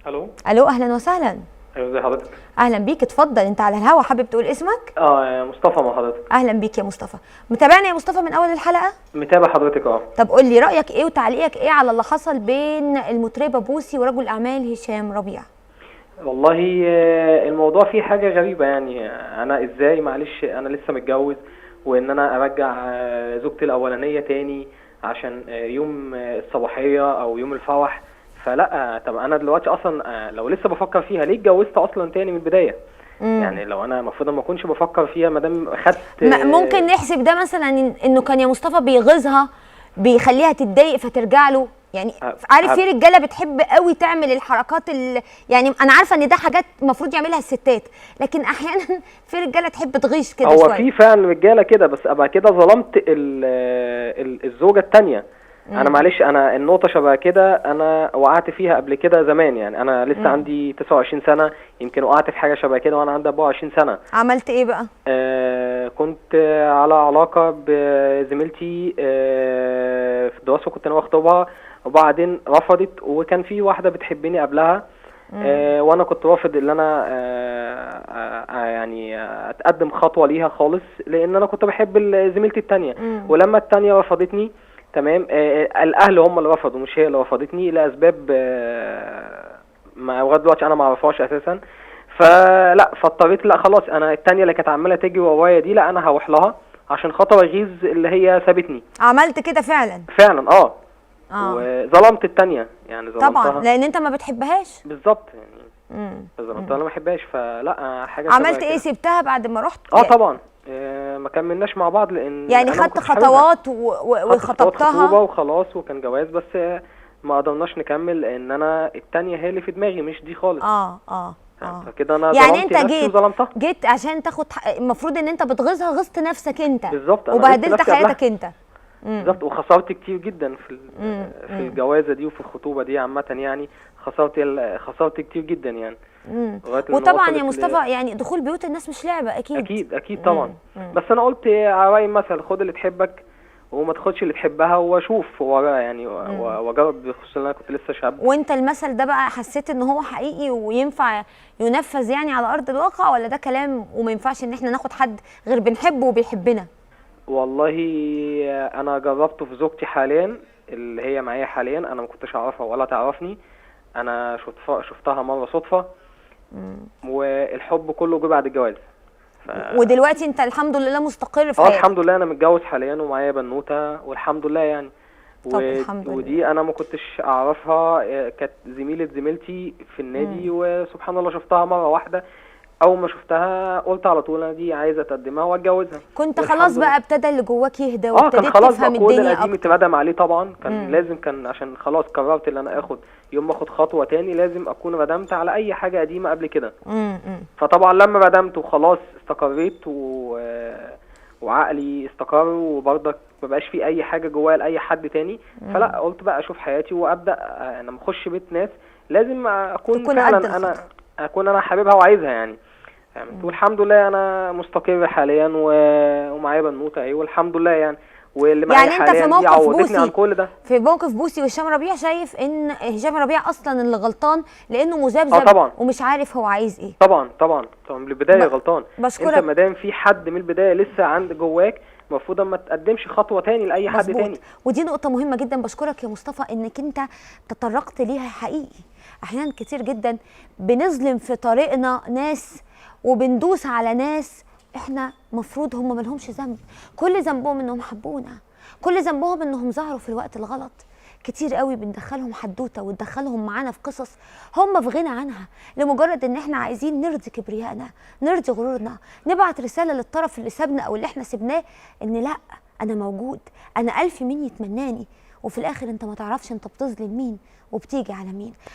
الو. الو، اهلا وسهلا. ايوه، ازي حضرتك؟ اهلا بيك، اتفضل، انت على الهوا، حابب تقول اسمك؟ اه، مصطفى مع حضرتك. اهلا بيك يا مصطفى، متابعنا يا مصطفى من اول الحلقة؟ متابع حضرتك، اه. طب قول لي رايك ايه وتعليقك ايه على اللي حصل بين المطربه بوسي ورجل الاعمال هشام ربيع؟ والله الموضوع فيه حاجة غريبة يعني. انا ازاي؟ معلش، انا لسه متجوز، وان انا ارجع زوجتي الاولانية تاني عشان يوم الصباحية او يوم الفرح، فلا. طب انا دلوقتي اصلا لو لسه بفكر فيها، ليه اتجوزت اصلا تاني من البداية؟ يعني لو انا المفروض ما اكونش بفكر فيها ما دام خدت. ممكن نحسب ده مثلا انه كان يا مصطفى بيغيظها، بيخليها تتضايق فترجع له يعني. عارف، في رجاله بتحب قوي تعمل الحركات يعني انا عارفه ان ده حاجات المفروض يعملها الستات، لكن احيانا في رجاله تحب تغيظ كده هو شوية. في فعلا رجاله كده، بس ابقى كده ظلمت الزوجة الثانية. انا معلش، انا النقطة شبه كده انا وقعت فيها قبل كده زمان، يعني انا لسه عندي 29 سنه، يمكن وقعت في حاجة شبه كده وانا عندي 24 سنه. عملت ايه بقى؟ كنت على علاقة بزميلتي في الدراسه، كنت انا خطوبها، وبعدين رفضت، وكان في واحدة بتحبني قبلها، وانا كنت رافض ان انا يعني اتقدم خطوة ليها خالص، لان انا كنت بحب زميلتي التانية. ولما التانية رفضتني، تمام، الاهل هم اللي رفضوا، مش هي اللي رفضتني، لاسباب ما لغاية دلوقتي انا ما اعرفهاش اساسا. فلا، فاضطريت، لا خلاص، انا التانية اللي كانت عماله تجري ورايا دي، لا، انا هروح لها عشان خاطر اغيظ اللي هي سابتني. عملت كده فعلا؟ فعلا، اه. وظلمت التانية يعني، ظلمتها. طبعا، لان انت ما بتحبهاش. بالظبط يعني. ظلمتها، انا ما بحبهاش، فلا حاجة عملت ايه؟ سبتها بعد ما رحت؟ اه طبعا، ما كملناش مع بعض لان يعني أنا ما خدت كنتش حاببها. خطوات خدت خطوات خطوبه وخطبتها؟ وخلاص، وكان جواز، بس ما قدرناش نكمل لان انا التانية هي اللي في دماغي، مش دي خالص. فكده انا يعني ظلمت انت نفسي جيت وظلمتها. جيت عشان تاخد المفروض ان انت بتغيظها، غصت نفسك انت. بالظبط، أنا غيظت وبهدلت نفسي قبلها. حياتك انت. بالظبط، وخسرت كتير جدا في الجوازه دي وفي الخطوبة دي عامه، يعني خسرت كتير جدا يعني لغاية إن وطبعا يا وصلت مصطفى، يعني دخول بيوت الناس مش لعبه، اكيد. اكيد اكيد طبعا. بس انا قلت على راي مثل: خد اللي تحبك وما تاخدش اللي تحبها، واشوف ورا يعني واجرب، خصوصا ان انا كنت لسه شاب. وانت المثل ده بقى حسيت ان هو حقيقي وينفع ينفذ يعني على ارض الواقع، ولا ده كلام وما ينفعش ان احنا ناخد حد غير بنحبه وبيحبنا؟ والله انا جربته في زوجتي حاليا، اللي هي معايا حاليا، انا ما كنتش اعرفها ولا تعرفني، انا شفتها مرة صدفه، والحب كله جه بعد الجواز. ودلوقتي انت الحمد لله مستقر في حياتك؟ الحمد لله، انا متجوز حاليا ومعايا بنوته والحمد لله يعني. طب الحمد لله. ودي انا ما كنتش اعرفها، كانت زميله زميلتي في النادي، وسبحان الله شفتها مرة واحده، اول ما شفتها قلت على طول انا دي عايزه اتقدمها واتجوزها. كنت والحمد خلاص لله. بقى ابتدى اللي جواك يهدى اه، كان وابتديت خلاص بقى تفهم كل الدنيا القديم اكتر. اتردم عليه طبعا، كان لازم، كان عشان خلاص قررت ان انا اخد يوم ما اخد خطوة تاني لازم اكون ردمت على اي حاجة قديمة قبل كده. فطبعا لما ردمت وخلاص استقريت وعقلي استقر، وبرضك ما بقاش في اي حاجة جوايا لاي حد تاني، فلا قلت بقى اشوف حياتي وابدا. لما اخش بيت ناس لازم اكون تكون قد فعلا انا الخطوة. اكون انا حاببها وعايزها يعني، فهمت؟ والحمد لله انا مستقر حاليا ومعايا بنوته اهي والحمد لله يعني، واللي معايا يعني انت حاليا في دي موقف عوضتني بوسي عن كل ده. في موقف بوسي وهشام ربيع، شايف ان هشام ربيع اصلا اللي غلطان لانه مذبذب اه طبعا. ومش عارف هو عايز ايه؟ طبعا طبعا طبعا، من البداية غلطان. بشكرك. انت ما دام في حد من البداية لسه عند جواك، المفروض ما تقدمش خطوة تاني لاي حد مظبوط. تاني. ودي نقطة مهمة جدا، بشكرك يا مصطفى انك انت تطرقت ليها. حقيقي احيانا كتير جدا بنظلم في طريقنا ناس وبندوس على ناس احنا مفروض هم ملهمش ذنب، كل ذنبهم انهم حبونا، كل ذنبهم انهم ظهروا في الوقت الغلط. كتير قوي بندخلهم حدوتة وندخلهم معانا في قصص هم في غنى عنها، لمجرد ان احنا عايزين نرضي كبريائنا، نرضي غرورنا، نبعت رسالة للطرف اللي سابنا او اللي احنا سبناه ان لا انا موجود، انا الف مين يتمناني، وفي الاخر انت ما تعرفش انت بتظلم مين وبتيجي على مين.